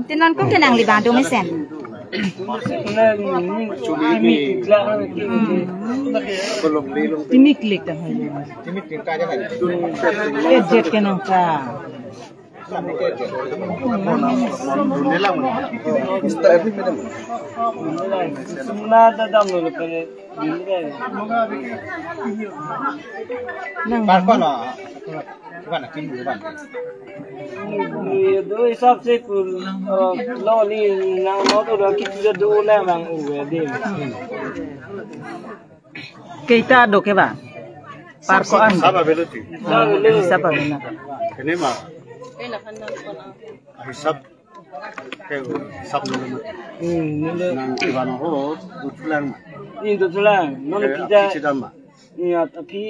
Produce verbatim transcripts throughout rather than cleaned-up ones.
Tinon ko kenangli abang do mesen. Timik klik ta hai. Ejet kenang ta. Nang Parko no. Iban na, kim iban. ये दो हिसाब से कुल, अ, लो नहीं, ना, ना तो लो कि तुझे दो ले मांग हुए दे। Keita do ke ba? Parko an. Sab avelo ti. Sab avelo. Kene ma. Hisab ke sab nilo. Hmm, nilo. Nang iban ho, duthulang. Ini duthulang. Non kita kita ma. Iya, tapi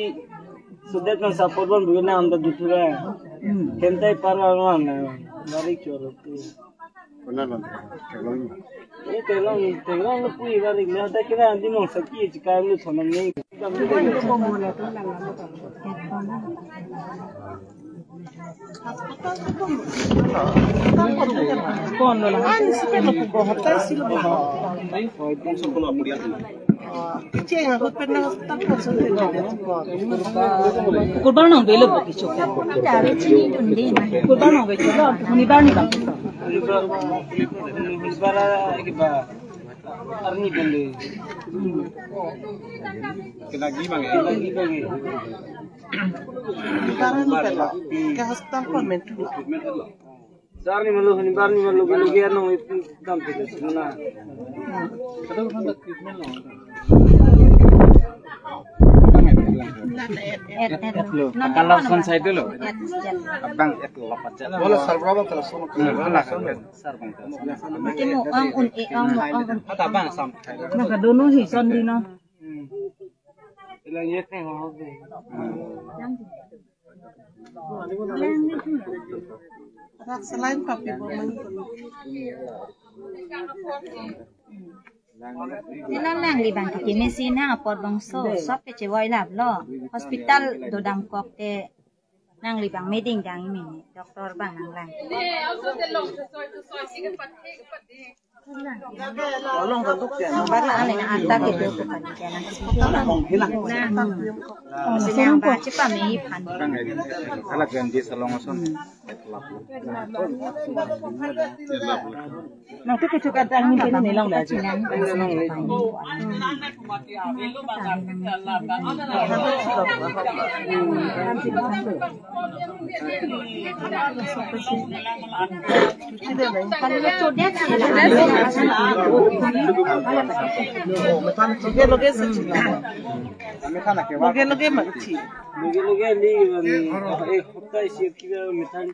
sudah kan support pon bukan nang anda duthulang. Hmm. Kentai para orang na, dari choro tu. Kona non, kelong. Ini kelong, kelong lu pui balik, nah, tak kira nanti mau sakit, sekarang lu sono ni. Kon lo la. Ani si peno ko hotel si lo. Kurban nong belo bo kichok. Kurban nong belo. Huni bar ni bang. Huni bar ki ba. Arni bende. Kena gi bang ya. Kena gi bang ya. Huni bar ni belo. Ke hospital ko mentu. Sar ni malu, huni bar ni malu, gelu gelu nong itu dam tu na. Kalau son saya dulu. Abang itu lapat je. Bola sar berapa kalau son? Hmm, ala kan, sar bang. Mungkin mau ang un e ang mau ang un. Ata bang sam. Maka dono hi son di no. Ilang yet ni ho. Rak selain papi bomang. Tinon nangli bang kiki mesi na apor bangso sop ke chevoi lap lo. Hospital dodam kok te nangli bang meding dang imi ni doctor bang nanglang. Bara ale na anta ke do ko kan ke na. Hilang. Na. Sini apa cepat me iphan. Alat yang di salong ason. Nangtum kecho kantang ni pini nilang da. Loge loge si. Loge loge ma si. Loge loge ni, um, ek hapta isi kiba methan.